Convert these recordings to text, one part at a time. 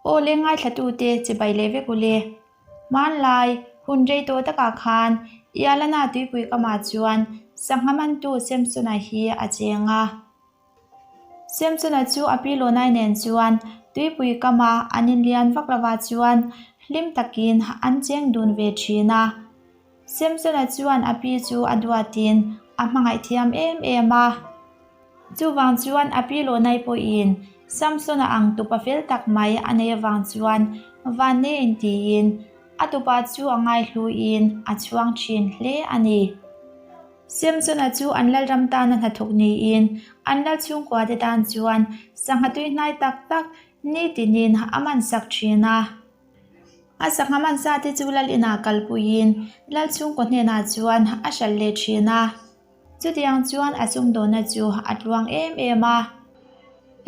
Aw le ngaithlatute chibai leh vek u le. Hmanlai hun rei tawh takah khan Ialana tuipui kamah chuan sangha mantu Samsona hi a cheng a. Samsona chu a pi Lonai nen chuan tuipui kama an inlian vak lovah chuan hlim takin an cheng dun ve thin a. Samsona chuan a pi chu a duatin a hmangaih thiam em em a. Chuvang chuan a pi Lonai pawhin Samsona ang tupa fel tak mai a nei avang chuan Vanne intiin a tupa chu a ngaihluin a chhuang thin hle a ni. Samsona chu an lalram tana hnathawk niin an lal chhungkuate tan chuan sangha tui hnai tak tak nitinin a mansak thin a. A sangha mansa te chu lal inah kalpuiin lal chhungkaw hnenah chuan a hralh leh thin a. Chutiang chuan a sumdawnna chu a tluang em em a.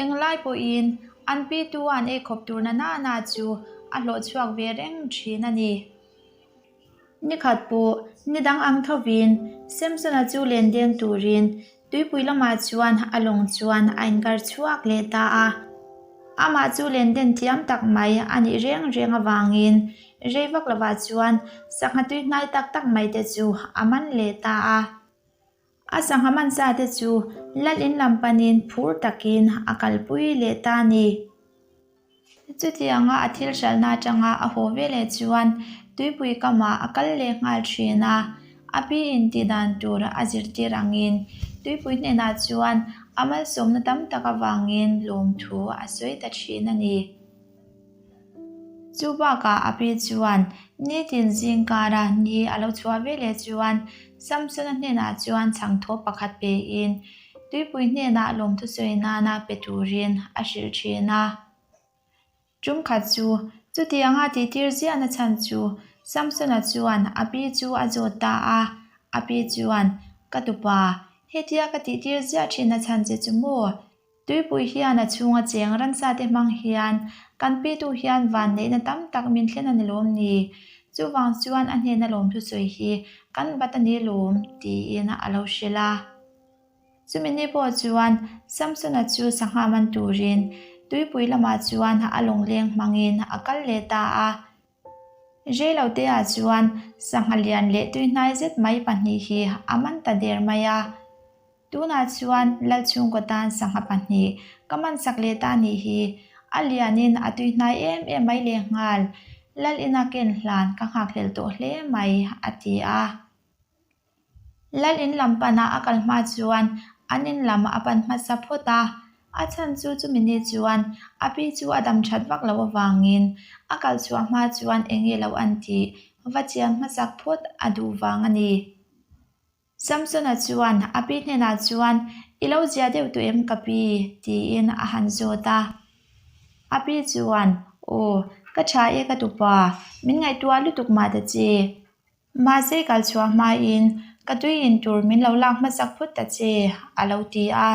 Englai pawhin an pitu an eikhawp tur na nana chu a hlawh chhuak ve reng thin a ni. Ni khat pawh ni dang ang thovin Samson-a chu len deng turin tuipui lamah chuan a lawng chuan a inkar chhuak leh ta a. Amah chu len den thiam tak mai a nih reng reng avangin rei vak lovah chuan sangha tui hnai tak tak mai te chu a man leh ta a. A sangha mansa te chu lal in lam panin phur takin a kalpui leh ta a ni. Chutianga a thil hralhna atanga a haw ve leh chuan tuipui kamah a kal leh nghal thin a, a pi in tih dan tur a zirtir angin tuipui hnenah chuan a malsawmna tam tak avangin lawmthu a sawi ta thin a ni. Chu bakah a pi chuan nitin zingkara ni a lo chhuah ve leh chuan Samsona hnenah chuan chhangthaw pakhat pein tuipui hnenah lawmthu sawi nana pe turin a hrilh thin a. Tum khat chu chutianga tihtir ziahna chhan chu Samsona chuan a pi chu a zawt ta a, a pi chuan, Ka tupa, hetia ka tihtir ziah thinna chhan che chu maw? Tuipui hian a chhunga cheng ransa te hmang hian kan pitu hian vanneihna tam tak min thlen a ni lawm ni? Chuvang chuan a hnena lawmthu sawi hi kan bat a ni lawm tiin a lo hrilh a. Chumi ni pawh chuan Samsona chu sangha man turin tuipui lamah chuan a lawngleng hmangin a kal leh ta a. Reiloteah chuan sangha lian leh tuihnai zet mai pahnih hi a man ta der mai a. Tunah chuan Lalchhungkaw tan sangha pahnih ka mansak leh ta nih hi a lianin a tuihnai em em mai lehnghal. Lal ina ken hlan ka nghakhlel tawh hle mai, a ti a. Lal in lam pana a kal hma chuan an in lam a pan hmasa phawt a, a chhan chu chumi ni chuan a pi chu a dam that vak loh avangin a kal chhuah hma chuan eng nge lo an tih va chian hmasak phawt a duh vang a ni. Samsona chuan a pi hnenah chuan, I lo zia deuh tawh em ka pi? tiin a han zawt a. A pi chuan, Aw, ka tha e ka tupa, min ngaihtuah lutuk mah ta che. Mahse kal chhuah hmain ka tui in tur min lo lak hmasak phut ta che, a lo ti a.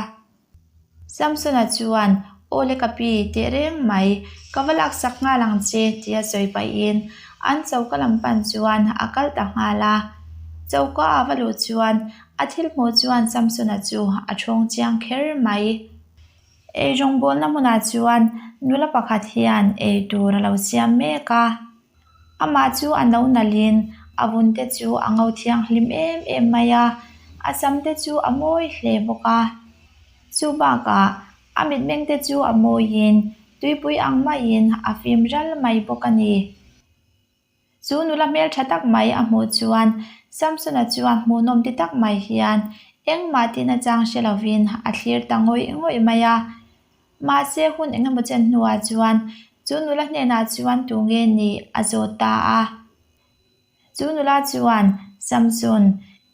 Samsona chuan, Aw le ka pi, teh reng mai, ka va laksak nghal ang che, tia sawi pahin an choka lam pan chuan a kal ta nghal a. Choka a va luh chuan a thil hmuh chuan Samsona chu a thawng chiang kher mai. Eirawngbawlna hmunah chuan nula pakhat hian ei tur a lo siam mek a. Amah chu a no nalhin a vun te chu a ngo thianghlim em em mai a, a sam te chu a mawi hle bawk a. Chu bakah a mitmeng te chu a mawiin tuipui ang maiin a fim ral mai bawk a ni. Chu nula hmeltha tak mai a hmuh chuan Samsona chuan hmuhnawm ti tak mai hian engmah tihna chang hre lovin a thlir ta ngawih ngawih mai a. Mahse hun eng emaw chen hnuah chuan chu nula hnenah chuan tu nge nih a zawt ta a. Chu nula chuan, Samson,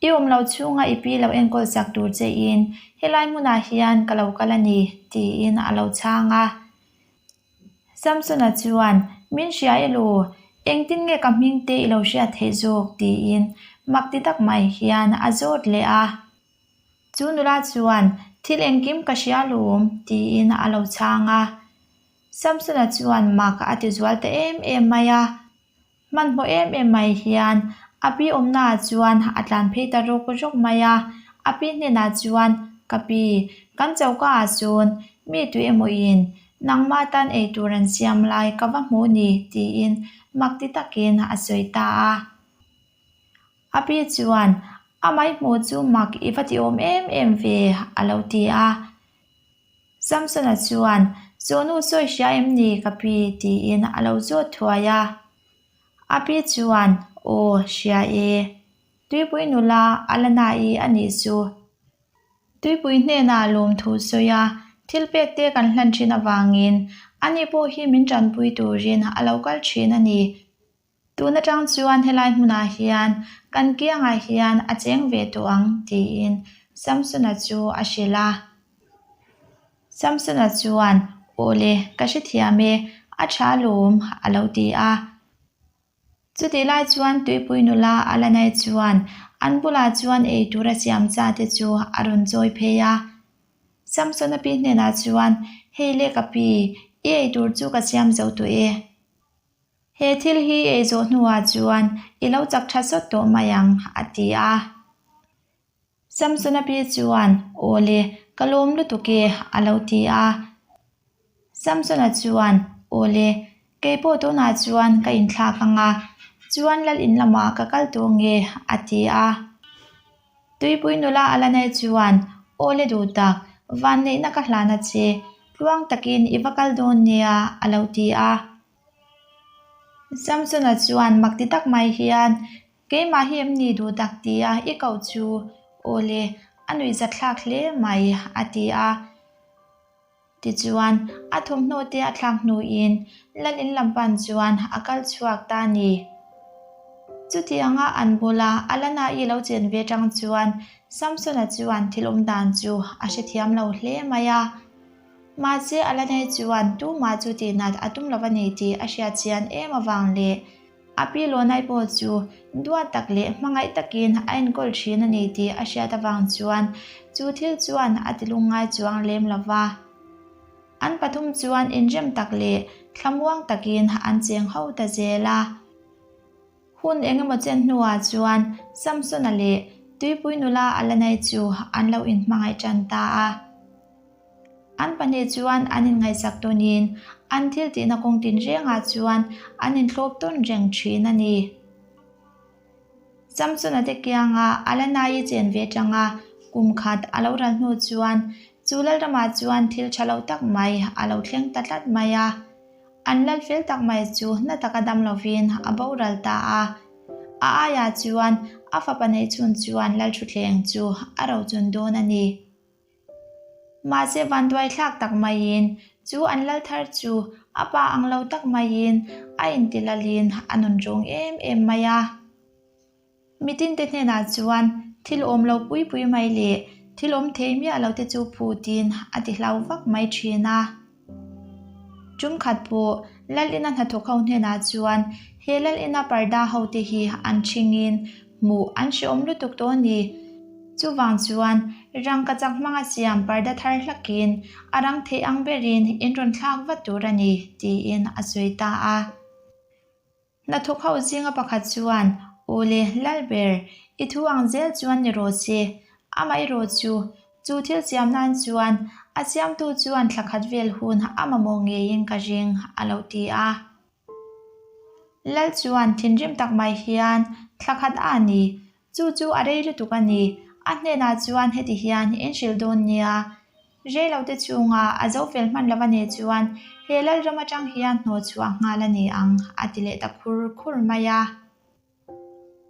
i awm lo chhunga i pi lo enkawl sak tur che in helai hmunah hian ka lo kal a ni, tiin a lo chhang a. Samsona chuan, Min hria i lu, engtin nge ka hming te i lo hriat theih zawk? tiin mak ti tak mai hian a zawt leh a. Chu nula chuan, Thil engkim ka hria lawm, tiin a lo chhang a. Samsona chuan mak a ti zual ta em em mai a. Hmanhmawh em em mai hian a pi awmnaah chuan a tlan phei ta rawk rawk mai a. A pi hnenah chuan, Ka pi, kan choka ah sawn mi tui emaw in? Nangmah tan ei tur an siam lai ka va hmu ni, tiin mak ti takin a sawi ta a. A pi chuan, A mai hmuh chu mak i va ti awm em em ve, a lo ti a. Samsona chuan, Zawhnu sawi hria em ni ka pi? tiin a lo zawt thuai a. A pi chuan, Aw, hria e. Tuipui nula a la na-i a nih chu. Tuipui hnenah lawmthu sawi a, thil pek te kan hlan thin avangin ani pawh hi min tanpui turin a lo kal thin a ni. Tun atang chuan helai hmunah hian kan kiangah hian a cheng ve tawh ang tiin Samsona chu a hrilh a. Samsona chuan, Aw le, ka hrethiam e, a tha lawm, a lo ti a. Chutih lai chuan tuipui nula Alanai chuan an bulah chuan ei tura siam cha te chu a rawn chawi phei a. Samsona pi hnenah chuan, Hei le ka pi, i ei tur chu ka siam zo tawh e. He thil hi ei zawh hnuah chuan i lo chak tha sawt tawh mai ang, a ti a. Samsona pi chuan, Aw le, ka lawm lutuk e, a lo ti a. Samsona chuan, Aw le, kei pawh tunah chuan ka inthlak ang a, chuan lal in lamah ka kal tawh nge, a ti a. Tuipui nula a la nei chuan, Aw le duh tak, vanneihna ka hlan a che, tluang takin i va kal dawn nia, a lo ti a. Samsona chuan mak ti tak mai hian, Keimah hi em ni duh tak tia i koh chu? Aw le, a nuihzatthlak hle mai, a ti a. Tichuan, a thawmhnaw te a thlak hnuin lal in lam pan chuan a kal chhuak ta a ni. Chutianga an bula Alana-i lo chen ve tang chuan Samsona chuan thil awm dan chu a hrethiam lo hle mai a. Mahse, Alana-i chuan tumah chu tihnat a tum lo a ni tih a hriat chian em avang leh A pi Lawnai pawh chu duat tak leh hmangaih takin a enkawl thin a ni tih a hriat avang chuan chu thil chuan a ti lungngai chuang lem lo va. An pathum chuan inrem tak leh thlamuang takin an cheng ho ta zel a. Hun eng emaw chen hnuah chuan Samsona leh Tuipui nula Alanai chu an lo inhmangaih tan ta a. An pahnih chuan an inngaihsak tawnin an thil tihna kawng tinrengah chuan an inthlawp tawn reng thin a ni. Samsona te kianga Alanai-i chen ve tanga kum khat a lo ral hnu chuan chu Lalramah chuan thil tha lo tak mai a lo thleng ta tlat mai a. An lal fel tak mai chu na taka dam lovin a boral ta a. A aiah chuan a fapa neihchhun chuan Lalthutthleng chu a rochun dawn a ni. Mahse vanduai thlak tak maiin chu an lal thar chu a pa ang lo tak maiin a inti lalin a nun rawng em em mai a. Mitinte hnenah chuan thil awm lo pui pui mai leh thil awm thei miah lo te chu phutin a ti hlau vak mai thin a. Tum khat pawh lal ina hnathawk ho hnenah chuan he lal ina parda ho te hi an thingin hmuh an hreawm lutuk tawh a ni. Chuvang chuan rangka chak hmanga siam parda thar hlakin a rang theih ang berin in rawn thlak vat tur a ni tiin a sawi ta a. Hnathawk ho zinga pakhat chuan, Aw le, Lalber, i thu ang zel chuan ni rawh se. Amaherawh chu, chu thil siam nan chuan a siamtu chuan thla khat vel hun a mamawh ngeiin ka ring, a lo ti a. Lal chuan thinrim tak mai hian, Thla khat a ni, Chu chu a rei lutuk a ni. A hnenah chuan heti hian in hrilh dawn nia. Rei lo te chhunga a zo fel hman lo a nih chuan he Lalram atang hian hnawh chhuah nghal a ni ang, a ti leh ta khur khur mai a.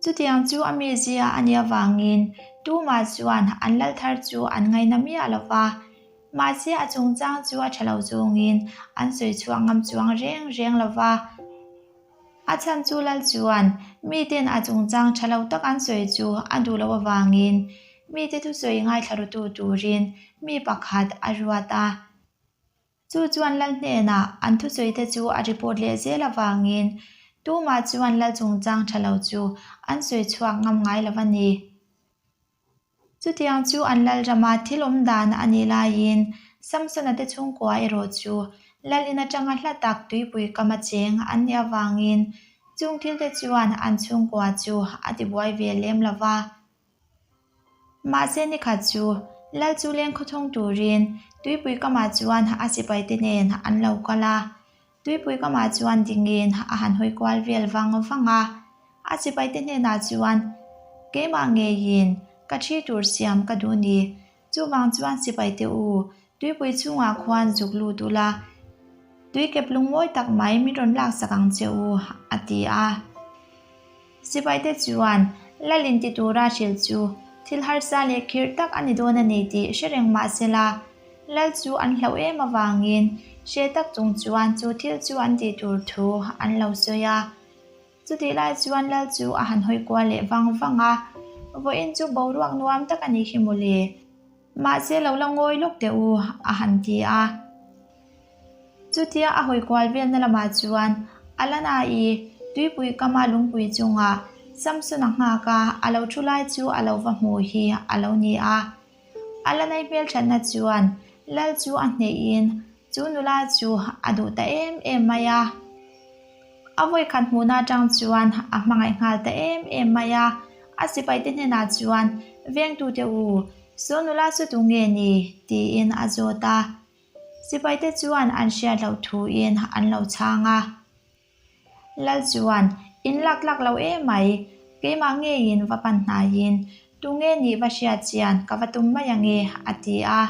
Chutiang chu a mizia a nih avangin tumah chuan an lal thar chu an ngaina miah lo va. Mahse a chungchang chu a tha lo zawngin an sawi chhuah ngam chuang reng reng lo va. A chhan chu lal chuan miten a chungchang tha lo tak an sawi chu a duh loh avangin mite thusawi ngaithla rutu turin mi pakhat a ruat a. Chu chuan lal hnenah an thusawi te chu a report leh zel avangin tumah chuan lal chungchang tha lo chu an sawi chhuak ngam ngai lo a ni. Chutiang chu an Lalrama thil awm dan a nih laiin Samsona te chhungkua erawh chu Lal in atanga hla tak tuipui kama cheng an nih avangin chung thil te chuan an chhungkua chu a tibuai ve lem lo va. Mahse nikhat chu Lal chu leng khawthawng turin tuipui kamah chuan a sipaite nen an lo kal a. Tuipui kamah chuan dingin a han hawi kual vel vang vang a. A sipaite hnenah chuan, Keimah ngeiin ka thi tur siam ka duh ni. Chuvang chuan sipaite u, tuipui chhungah khuan zuk lut ula, tuikep lungmawi tak mai min rawn laksak ang che u, a ti a. Sipaite chuan lal inti tura hrilh chu thil harsa leh khirh tak a ni dawn a ni tih hre reng mah sela, lal chu an hlauh em avangin hre tak chung chuan chu thil chu an tih tur thu an lo sawi a. Chutih lai chuan lal chu a han hawi kual leh vang vang a, Vawiin chu boruak nuam tak a nih hi mawle. Mahse lo la ngawi lawk teh u, a han ti a. Chutia a hawi kual velna lamah chuan Alana-i tuipui kama lungpui chungah Samson-a nghaka a lo thu lai chu a lo va hmu hi a lo ni a. Alana-i hmelthatna chuan lal chu a hnehin chu nula chu a duh ta em em mai a. A vawikhat hmuhna atang chuan a hmangaih nghal ta em em mai a, a sipaite hnenah chuan, Vengtute u, saw nula chu tu nge ni? tiin a zawt a. Sipaite chuan an hriat loh thuin an lo chhang a. Lal chuan, In lak tlak lo em mai, keimah ngeiin va pan hnaiin Tu nge nih va hriat chian ka va tum mai ange, a ti a.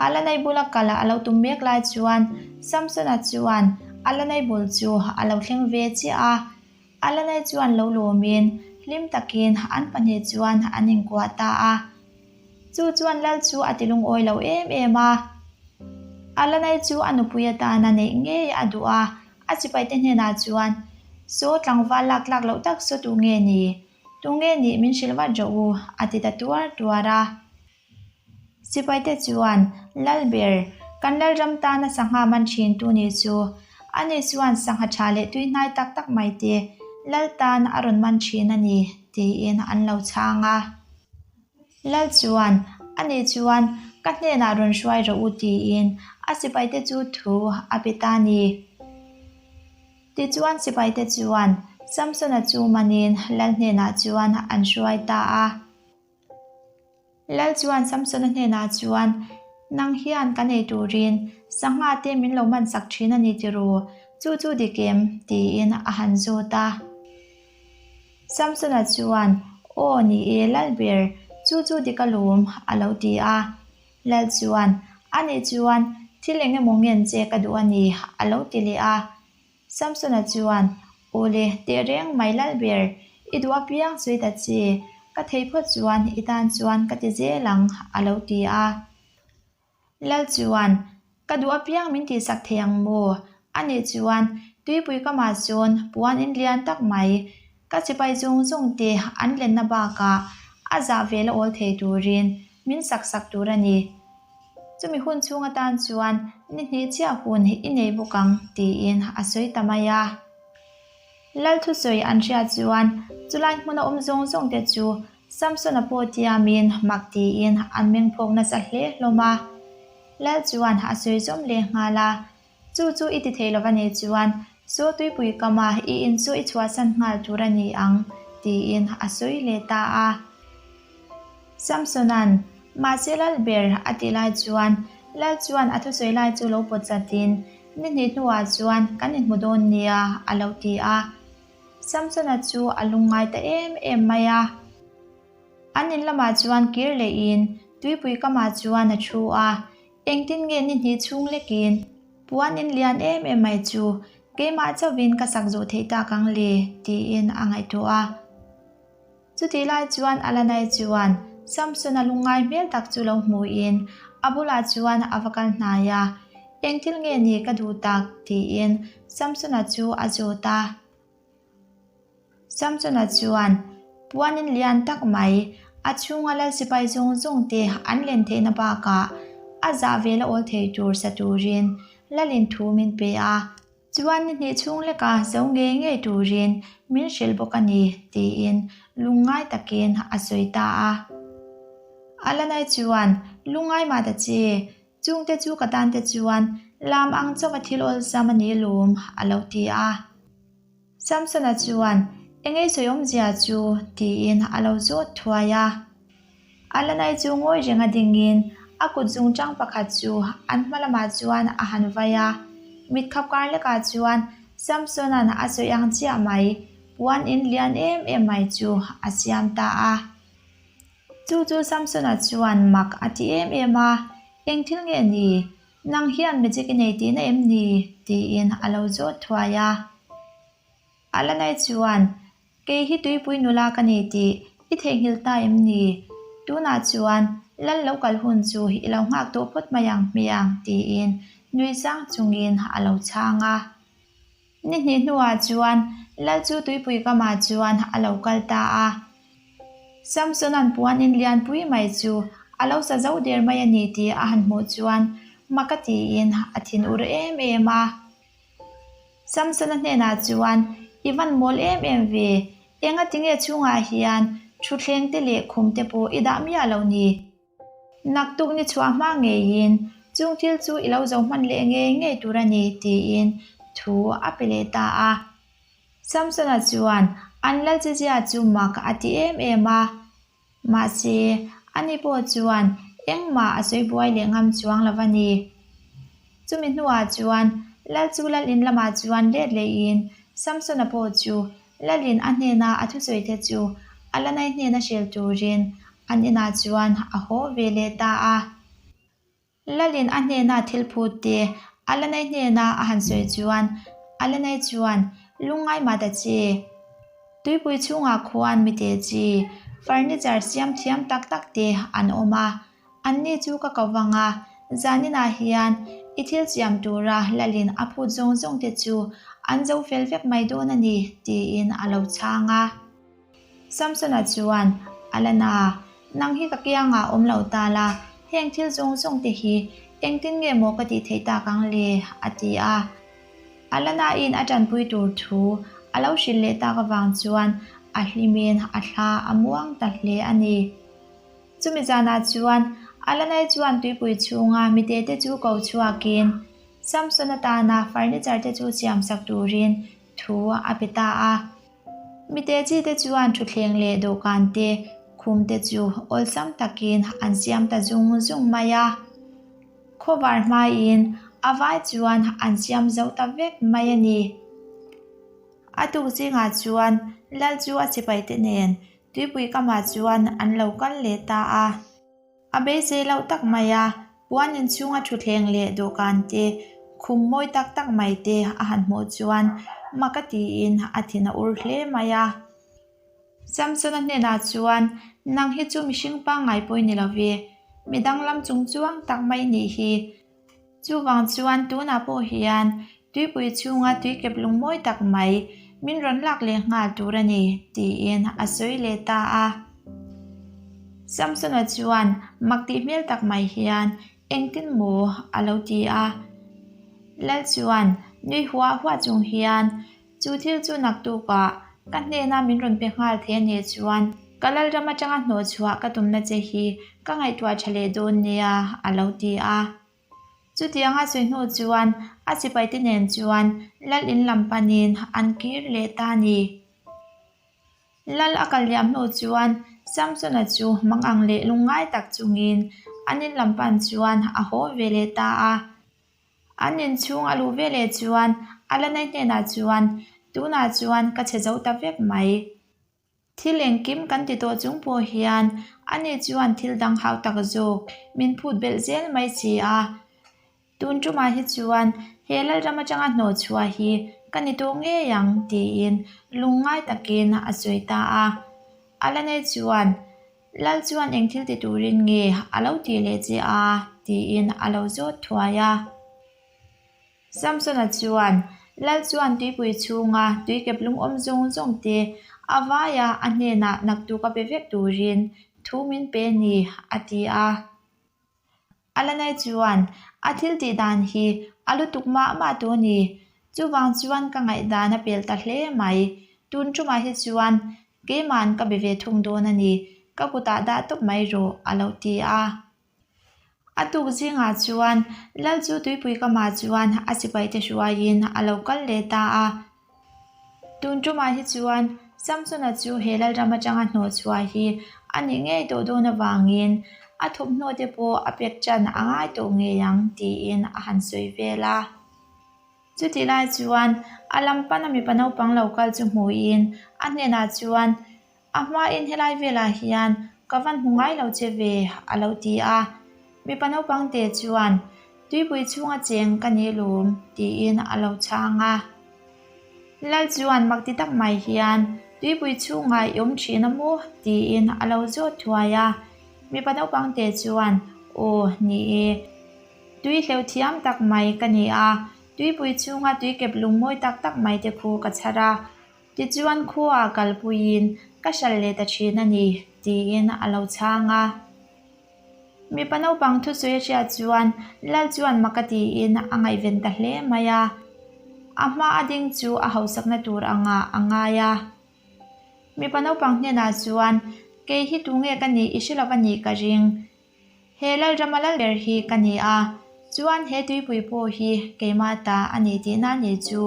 Alanai bula kal a lo tum mek lai chuan Samsona chuan Alanai bul chu a lo thleng ve chiah a. Alanai chuan lo lawmin hlim takin an pahnih chuan an inkuah ta a. Chu chuan lal chu a ti lungawi lo em em a. Alanai chu a nupui atana neih ngei a duh a, a sipaite hnenah chuan, Saw tlangval lak tlak loh tak saw tu nge ni? Tunge nih min hrilh vat rawh u, a ti ta tuar tuar a. Sipaite chuan, Lalber, kan Lalram tana sangha man thin tu nih chu, ani chuan sangha tha leh tui hnai tak tak mai te Lal tan a rawn man thin a ni, tiin an lo chhang a. Lal chuan, Ani chuan, ka hnenah rawn hruai rawh u, tiin a sipaite chu thu a pe ta a ni. Tichuan sipaite chuan Samsona chu manin lal hnenah chuan an hruai ta a. Lal chuan Samsona hnenah chuan, Nang hian ka nei turin sangha te min lo man sak thin a ni tiraw? Chu chu dik em? tiin a han zawt a. Samsona chuan, Aw ni e Lalber, chu chu dik alawm, a lo ti a. Lal chuan, Ani chuan thil eng emaw ngen che ka duh a ni, a lo ti leh a. Samsona chuan, Aw le, teh reng mai lal ber, i duh apiang sawi ta che, ka thei phawt chuan i tan chuan ka ti zel ang, a lo ti a. Lal chuan, Ka duh apiang min tihsak thei ang maw? Ani chuan, Tuipui ka mah sawn puan in lian tak mai, ka sipai zawng zawng te an lenna bakah a zah vel a awl thei turin min sak sak tur a ni. Chumi hun chhung atan chuan ni hnih chiah hun i nei bawk ang, tiin a sawi ta mai a. Lal thusawi an hriat chuan chulai hmuna awm zawng zawng te chu Samsona pawh tiamin mak tiin an meng phawk nasa hle hlawm a. Lal chuan a sawi zawm leh nghal a, Chu chu i ti thei lo va nih chuan saw tuipui kama i in chu i chhuahsan nghal tur a ni ang, tiin a sawi leh ta a. Samsona'n, Mahse lal ber a tih lai chuan lal chuan a thusawi lai chu lo pawt chatin, Ni hnih hnuah chuan kan inhmu dawn nia, a lo ti a. Samsona chu a lungngai ta em em mai a. An in lamah chuan kir lehin tuipui kamah chuan a thu a, engtin nge ni hnih chhung lekin puan in lian em em mai chu keimah chauhin ka sak zawh theih tak ang le tiin a ngaihtuah a. Chutih lai chuan Alanai chuan Samsona lungngai hmel tak chu lo hmuhin a bulah chuan a va kal hnai a, Eng thil nge ni ka duh tak? tiin Samsona chu a zawt a. Samsona chuan, Puanin lian tak mai, a chhunga lal sipai zawng zawng te an len theihna bakah a zah vel a awl thei tur sa turin lalin thu min pe a. Chuan ni hnih chhung leka zo ngei ngei turin min hrilh bawk a ni, tiin lungngai takin a sawi ta a. Alanai chuan, Lungngai mah ta che, chungte chu ka tan te chuan lam ang chauh a thil awlsam a ni lawm, a lo ti a. Samsona chuan, Engei sawi awmzia chu? tiin a lo zawt thuai a. Alanai chu ngawi renga dingin a kut zungchang pakhat chu an hma lamah chuan a han vai a. Mit khap kar lekah chuan Samsona'n a sawi ang chiah mai, puan in lian em em mai chu a siam ta a. Chu chu Samsona chuan mak a ti em em a, Eng thil nge ni? Nang hian magic i nei tihna em ni? tiin a lo zawt thuai a. Alanai chuan, Kei hi tuipui nula ka ni tih i theihnghilh ta em ni? Tunah chuan lal lo kal hun chu i lo nghak tawh phawt mai ang hmiang tiin nui sang chungin a lo chhang a. Ni hnih hnuah chuan lal chu tuipui kamah chuan a lo kal ta a. Samsona'n puan in lianpui mai chu a lo sa zo der mai a ni tih a han hmuh chuan mak a tiin a thinur em em a. Samsona hnenah chuan, I van mawl em em ve, enga tinge chhungah hian thutthleng te leh khum te pawh i dah miah lo ni? Naktuk ni chhuah hma ngeiin chung thil chu i lo zo hman leh ngei ngei tur a ni, tiin thu a pe leh ta a. Samsona chuan an lalchizia chu mak a ti em em a. Mahse, ani pawh chuan engmah a sawi buai leh ngam chuang lo a ni. Chumi hnuah chuan Lal chu Lal in lamah chuan let lehin Samsona pawh chu Lalin a hnena a thusawi te chu a la nai hnena hrel turin an inah chuan a haw ve leh ta a. Lalin a hnena thil phut te a la nei hnena a han sawi chuan a la nei chuan lungngai mah ta che. Tuipui chhungah khuan mite chi furniture siam thiam tak tak te an awm a, anni chu ka ko vang a, zaninah hian i thil siam tura Lalin a phut zawng zawng te chu an zo fel vek mai dawn a ni tiin a lo chhang a. Samsona chuan, Alana, nang hi ka kiangah awm lo ta la, heng thil zawng zawng te hi engtin nge maw ka tih theih tak ang le? a ti a. Alana-in a tanpui tur thu a lo hrilh leh tak avang chuan a hlimin a thla a muang ta hle a ni. Chumi zanah chuan Alanai chuan tuipui chhunga mite te chu ko chhuakin Samsona tana furniture te chu siamsak turin thu a pe ta a. Mite chi te chuan thutthleng leh dawhkan te, khum te chu awlsam takin an siam ta zung zung mai a. Khawvar hmaiin a vai chuan an siam zo ta vek mai a ni. A tuk zingah chuan Lal chu a sipai te nen tuipui kamah chuan an lo kal leh ta a. A beisei loh tak mai a, puan inchhunga thutthleng leh dawhkan te, khum mawi tak tak mai te a han hmuh chuan mak a tiin a thin a ur hle mai a. Samsona hnenah chuan, Nang hi chu mihring pangngai pawh i ni lo ve, mi danglam chung chuang tak mai nih hi. Chuvang chuan tunah pawh hian tuipui chhunga tuikep lung mawi tak mai min rawn lak leh nghal tur a ni, tiin a sawi leh ta a. Samsona chuan mak tih hmel tak mai hian engtin maw a lo ti a. Lal chuan nui huah huah chung hian Chu thil chu naktukah ka hnena min rawn pe nghal thei a nih chuan ka lalram atanga hnawhchhuah ka tumna che hi ka ngaihtuah tha leh dawn nia, a lo ti a. Chutiang a sawi hnu chuan a sipaite nen chuan lal in lam panin an kir leh ta a ni. Lal a kal liam hnu chuan Samsona chu mangang leh lungngai tak chungin an in lam pan chuan a haw ve leh ta a. An inchhung a luh veleh chuan Alanai hnenah chuan, Tunah chuan ka chhe zo ta vek mai. Thil engkim kan ti tawh chung pawh hian ani chuan thil dang hau tak zawk min phut belh zel mai si a. Tun tumah hi chuan he Lalram atanga hnawh chhuah hi ka ni tawh ngei ang tiin lungngai takin a sawi ta a. Alanai chuan, Lal chuan eng thil ti turin nge a lo tih leh che a? tiin a lo zawt thuai a. Samsona chuan, Lal chuan tuipui chhunga tuikep lungawm zawng zawng te a vaia a hnenah naktuk a pe vek turin thu min pe ni, a ti a. Alanai chuan a thil tih dan hi a lutuk mah mah tawh a ni. Chuvang chuan ka ngaihdan a pel ta hle mai. Tun tumah hi chuan keima'n ka be ve thung dawn a ni. Ka kutah dah tawp mai rawh, a lo ti a. A tuk zingah chuan Lal chu tuipui kamah chuan a sipaite hruaiin a lo kal leh ta a. Tun tumah hi chuan Samsona chu he Lalram atanga hnawhchhuah hi a nih ngei tawh dawn avangin a thawmhnaw te pawh a pek ṭan a ngai tawh ngei ang tiin a han sawi vel a. Chutih lai chuan a lam pana mipa naupang lo kal chu hmuhin a hnenah chuan, A hmain helai velah hian ka van hmu ngai lo che ve, a lo ti a. Mipa naupang te chuan, Tuipui chhunga cheng ka ni lawm, tiin a lo chhang a. Lal chuan mak ti tak mai hian, Tuipui chhungah i awm thin a maw? tiin a lo zawt thuai a. Mipa naupang te chuan, Aw, ni e. Tui hleuh thiam tak mai ka ni a, tuipui chhunga tuikep lung mawi tak tak mai te khu ka chhar a. Tichuan khuaah kalpuiin ka hralh leh ta thin a ni, tiin a lo chhang a. Mipa naupang thusawi a hriat chuan Lal chuan mak a tiin a ngaihven ta hle mai a. A hma a ding chu a hausakna tur angah a ngai a. Mipa naupang hnenah chuan, Kei hi tunge ka nih i hre lo a nih ka ring. He Lalrama lal ber hi ka ni a, chuan he tuipui pawh hi keimah ta a ni tihna a nih chu.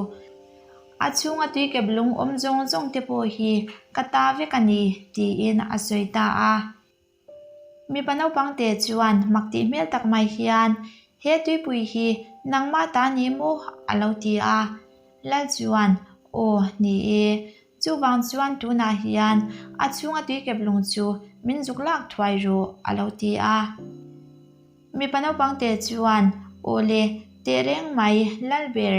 A chhunga tuikep lung awm zawng zawng te pawh hi ka ta vek a ni, tiin a sawi ta a. Mipa naupang te chuan mak tih hmel tak mai hian, He tuipui hi nangmah ta ni maw? a lo ti a. Lal chuan, Aw, ni e. Chuvang chuan tunah hian a chhunga tuikep lung chu min zuk lak thuai rawh, a lo ti a. Mipa naupang te chuan, Aw le, teh reng mai, Lalber,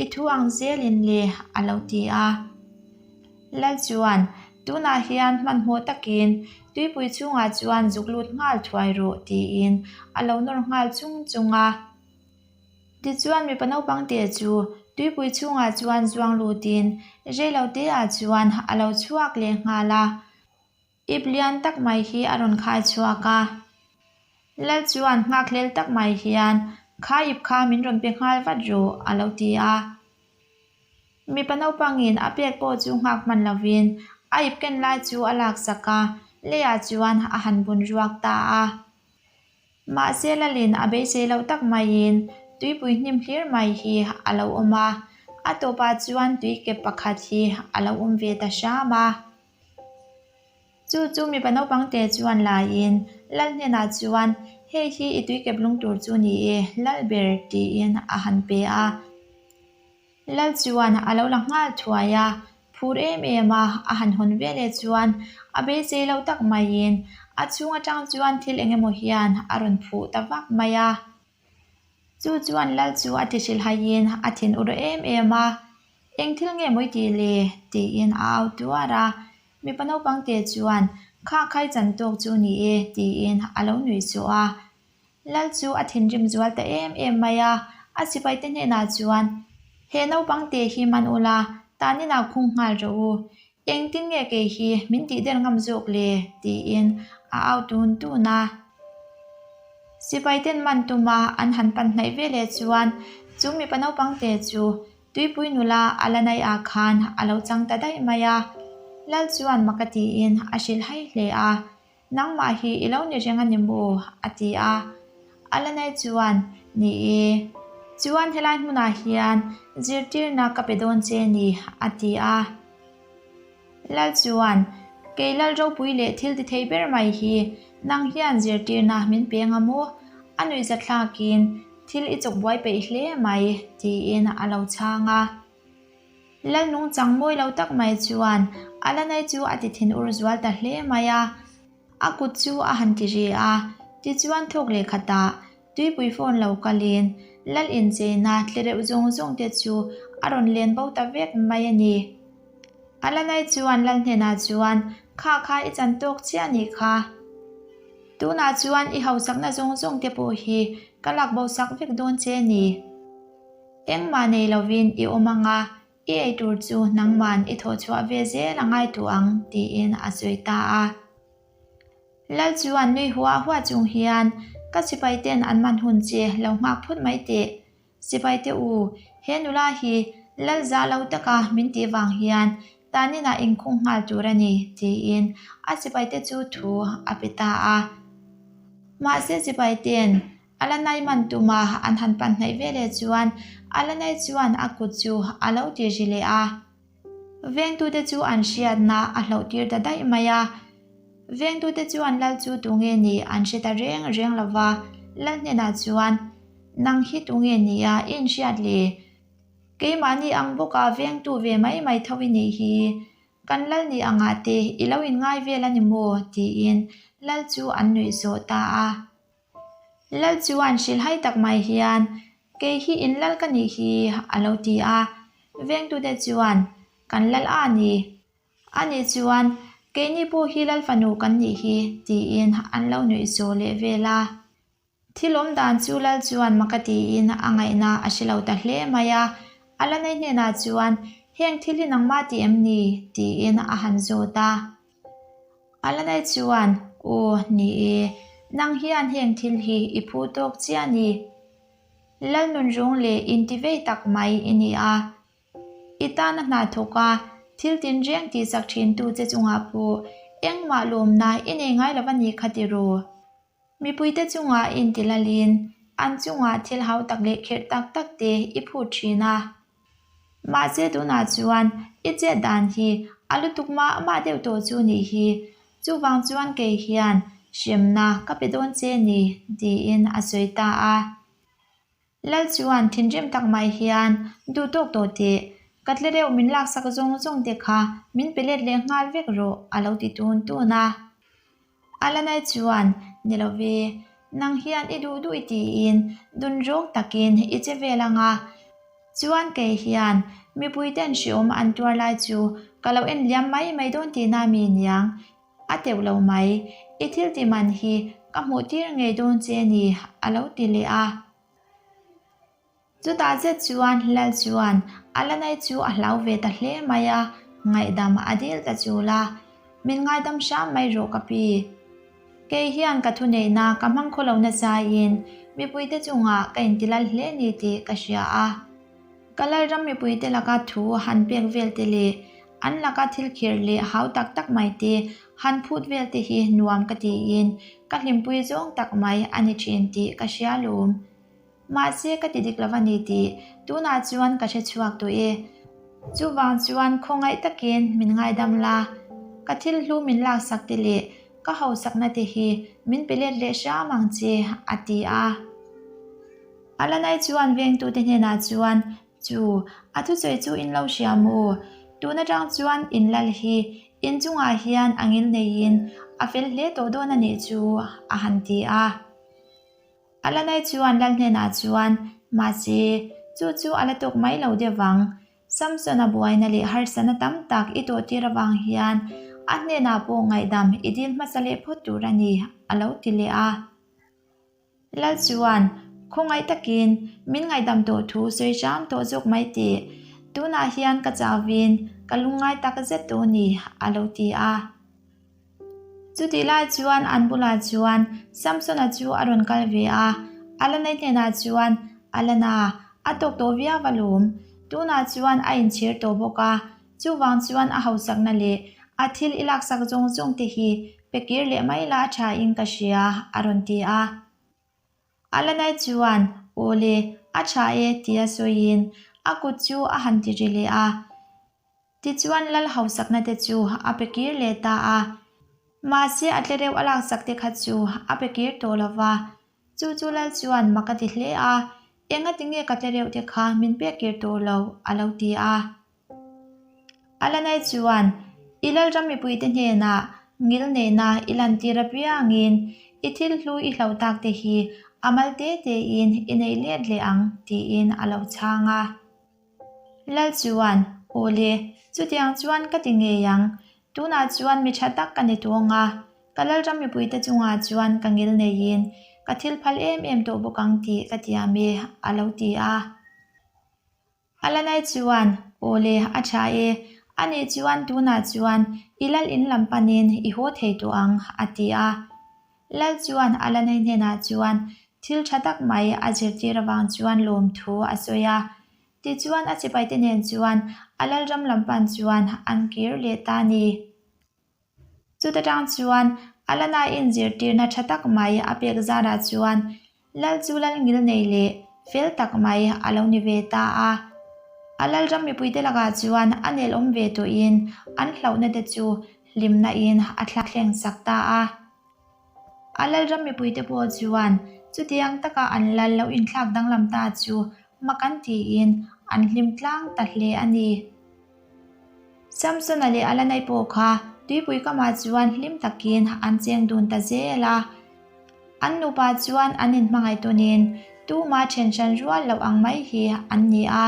i thu ang zelin le, a lo ti a. Lal chuan, Tunah hian hmanhmawh takin tuipui chhungah chuan zuk lut nghal thuai rawh, tiin a lo nawr nghal chung chung a. Tichuan mipa naupang te chu tuipui chhungah chuan zuang lutin reilo te ah chuan a lo chhuak leh nghal a, ip lian tak mai hi a rawn khai chhuak a. Lal chuan nghakhlel tak mai hian, Kha ip kha min rawn pe nghal vat rawh, a lo ti a. Mipa naupangin a pek pawh chu nghak hman lovin a ip ken lai chu a laksak a, leiah chuan a han bun ruak ta a. Mahse Lalin a beisei loh tak maiin tuipui hnim hlir mai hi a lo awm a, a tawpah chuan tuikep pakhat hi a lo awm ve ta hram a. Chu chu mipa naupang te chuan laiin Lal hnenah chuan, Hei hi i tuikep lung tur chu ni e, Lal ber, tiin a han pe a. Lal chuan a lo la nghal thuai a, phur em em a, a han hawn ve leh chuan a beisei lo tak maiin a chhung atang chuan thil eng emaw hian a rawn phuh ta vak mai a. Chu chuan Lal chu a ti hrilhaiin a thin ur em em a, Eng thil nge mawi tih le? tiin a au tuar a. Mipa naupang te chuan, Kha khai chan tawk chu ni e, tiin a lo nuih suh a. Lal chu a thinrim zual ta em em mai a, a sipaite hnenah chuan, He naupang te hi man ula, tanin ah khung nghal rawh u. Engtin nge kei hi min tih der ngam zawk le? tiin a au tun tun a. Sipaiten man tuma an han pan hnaih ve leh chuan chu mipa naupang te chu tuipui nula a la naih ah khan a lo chang ta daih mai a. Lal chuan mak a tiin a hrilhhai hle a. Nangmah hi i lo ni reng a ni maw? a ti a. Alanai chuan, Ni e. Chuan helai hmunah hian zirtirna ka pe dawn che ni, a ti a. Lal chuan, Kei lal ropui leh thil ti thei ber mai hi nang hian zirtirna min peng a maw? A nuihzathlakin thil i chawk buai peih hle mai, tiin a lo chhang a. Lal nungchang mawi lo tak mai chuan Alanai chu a ti thin ur zual ta hle mai a, a kut chu a han ti ri a, tichuan thawk leh khatah tuipui phone lo kalin Lal incheina tlereuh zawng zawng te chu a rawn len bo ta vek mai a ni. Alanai chuan Lal hnenah chuan, Kha kha i chan tawk chiah nih kha. Tunah chuan i hausakna zawng zawng te pawh hi ka lak bo sak vek dawn che ni. Engmah nei lovin i awm ang a, i ei tur chu nangman i thawh chhuah ve zel a ngai duh ang, tiin a sawi ta a. Lal chuan nui huah huah chung hian, Ka sipai ten an man hun che lo nghak phut mai teh. Sipai te u, he nula hi lal zah lo taka min tih vang hian taninah inkhung nghal tur a ni, tiin a sipai te chu thu a pe ta a. Mahse sipai ten A la nai man tuma an han pan hnaih ve leh chuan a la nai chuan a kut chu a lo ti ri leh a. Vengtute chu an hriatna a hloh tir ta daih mai a. Vengtute chuan lal chu tunge nih an hre ta reng reng lo va, lal hnenah chuan, Nang hi tunge nia i inhriat le? Keimahni ang bawka vengtu ve mai mai tho i nih hi. Kan lal nih angah te i lo inngai vel a ni maw? tiin lal chu an nuih zawh ta a. Lal chuan hrilhhai tak mai hian, Kei hi in lal ka nih hi, a lo ti a. Vengtute chuan, Kan lal a ni. Ani chuan, Keini pawh hi lal fanu kan nih hi, tiin an lo nuih zawh leh vel a. Thil awm dan chu lal chuan maka tiin a ngaihna a hre lo ta hle mai a. Alanei hnenah chuan, Heng thil hi nangmah ti em ni? tiin a han zawt a. Alanei chuan, Aw, ni e, nang hian heng thil hi i phu tawk chiah ni. Lal nunrung leh intivei tak mai i ni a. I tana hna thawk a, thil tinreng tihsak thintu che chungah pawh engmah lawmna i nei ngai lo a nih kha ti ru. Mipuite chungah i intilalin an chungah thil hau tak leh khirh tak tak te i phut thin a. Mahse tunah chuan i chet dan hi a lutuk mah mah deuh tawh chu nih hi, chuvang chuan kei hian hremna ka pe dawn che ni tiin a sawi ta a. Lal chuan thinrim tak mai hian, Duh tawk tawh teh, ka tle reuh min laksak zawng zawng te kha min pe let leh nghal vek rawh a lo ti tun tun a. Alanai chuan, Ni lo ve, nang hian i duh duh i tiin dun rawk takin i che vel ang a. Chuan kei hian mipui ten hriawm an tuar lai chu ka lo en liam mai mai dawn tihna mi niang A teuh lo mai, i thil ti man hi ka hmuh tir ngei dawn che ni, a lo ti leh a. Chutah zet chuan Lal chuan a la nei chu a hlau ve ta hle mai a, ngaihdam a dil ta chul a. Min ngaidam hram mai rawh ka pi. Kei hian ka thuneihna ka hmang khaw lo nasaiin mipuite chungah ka intilal hle ni tih ka hria a. Ka Lalram mipuite laka thu han pek vel te leh an laka thil khirh leh hau tak tak mai te han phut vel te hi nuam ka tiin ka hlimpui zawng tak mai a ni thin tih ka hria lawm. Mahse ka ti dik lo a ni tih tunah chuan ka hre chhuak tawh e. Chuvang chuan khawngaih takin min ngaidam la, ka thil hlu min laksak te leh ka hausakna te hi min pe let leh hram ang che a ti a. Alanai chuan vengtute hnenah chuan, Chu, a thusawi chu in lo hria maw? Tun atang chuan in lal hi in chungah hian a ngil neiin a fel hle tawh dawn a nih chu, a han ti a. Alanai chuan lal hnenah chuan, Mahse, chu chu a la tawk mai lo deuh vang. Samson-a buaina leh harsatna tam tak i tawhtir avang hian a hnenah pawh ngaihdam i dil hmasa leh phawt tur a ni, a lo ti leh a. Lal chuan, Khawngaih takin min ngaihdam tawh thu sawi hram tawh zawk mai tih. Tunah hian ka chauvin ka lungngai tak zet tawh ni, a lo ti a. Chutih lai chuan an bulah chuan Samsona chu a rawn kal ve a. Alanai hnenah chuan, Alana, a tawk tawh viau alawm. Tunah chuan a inchhir tawh bawk a. Chuvang chuan a hausakna leh a thil i laksak zawng zawng te hi pe kir leh mai la a tha in ka hria, a rawn ti a. Alanai chuan, Aw le, a tha e, tia sawiin a kut chu a han ti ri leh a. Tichuan lal hausakna te chu a pe kir leh ta a. Mahse a tle reuh a laksak te kha chu a pe kir tawh lo va. Chu chu lal chuan mak a ti hle a, Engati nge ka tle reuh te kha min pek kir tawh lo, a lo ti a. Alanai chuan, I Lalram mipuite hnenah ngilneihna i lantir apiangin i thil hlu i hloh tak te hi a mal te tein i nei let leh ang, tiin a lo chhang a. Lal chuan, Aw le, chutiang chuan ka ti ngei ang. Tunah chuan mi tha tak ka ni tawng a, ka Lalram mipuite chungah chuan ka ngilneiin ka thil phal em em tawh bawk ang tih ka tiam e, a lo ti a. Alanai chuan, Aw le, a tha e. Anih chuan tunah chuan i lal in lam panin i haw thei tawh ang, a ti a. Lal chuan Alanai hnenah chuan thil tha tak mai a zirtir avang chuan lawmthu a sawi a. Tichuan a sipaite nen chuan a lalram lam pan chuan an kir leh ta a ni. Chuta tang chuan Alana-in zirtirna tha tak mai a pek zarah chuan Lal chu lal ngil nei leh fel tak mai a lo ni ve ta a. A lalram mipuite lakah chuan a nelawm ve tawhin an hlauhna te chu hlimna in a thlakthleng sak ta a. A lalram mipuite pawh chuan chutiang taka an lal lo inthlak danglam ta chu mak an tiin an hlim tlang ta hle a ni. Samsona leh Alanai pawh kha tuipui kamah chuan hlim takin an cheng dun ta zel a. An nupa chuan an inhmangaih tawnin tuma then hran rual loh ang mai hi an ni a.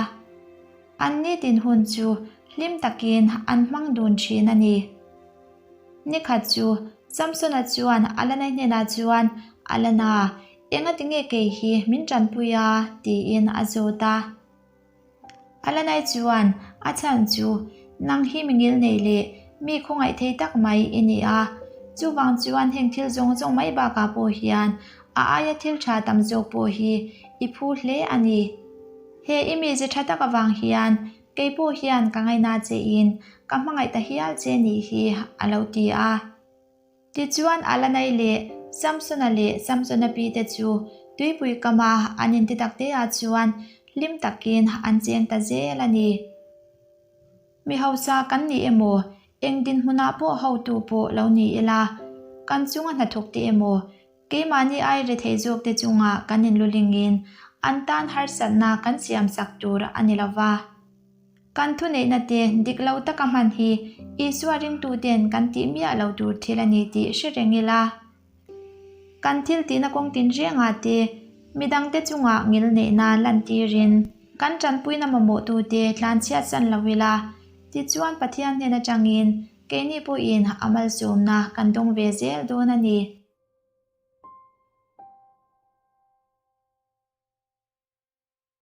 An nitin hun chu hlim takin an hmang dun thin a ni. Nikhat chu Samsona chuan Alanai hnenah chuan, Alana, engati nge kei hi min tanpui a? tiin a zawt a. Alanai chuan, A chhan chu, nang hi mi ngilnei leh mi khawngaih thei tak mai i ni a, chuvang chuan heng thil zawng zawng mai bakah pawh hian a aia thil tha tam zawk pawh hi i phu hle a ni. He i mize tha tak avang hian kei pawh hian ka ngaina chein ka hmangaih ta hial che nih hi, a lo ti a. Tichuan Alanai leh Samsona leh Samsona pi te chu tuipui kama an inti tak te ah chuan hlim takin an cheng ta zel a ni. Mi hausa kan ni emaw, eng dinhmunah pawh hotu pawh lo ni ila, kan chunga hnathawk te emaw, keimahni ai rethei zawk te chunga kan inlulingin an tan harsatna kan siamsak tur a ni lova. Kan thuneihna te dik lo taka hman hi Isua ringtuten kan tih miah lo tur thil a ni tih hre reng ila. Kan thil tihna kawng tinrengah te midangte chungah ngilneihna lantirin kan tanpuina mamawhtute tlanchhiatsan lo ila, tichuan Pathian hnen atangin keini pawhin a malsawmna kan dawng ve zel dawn a ni.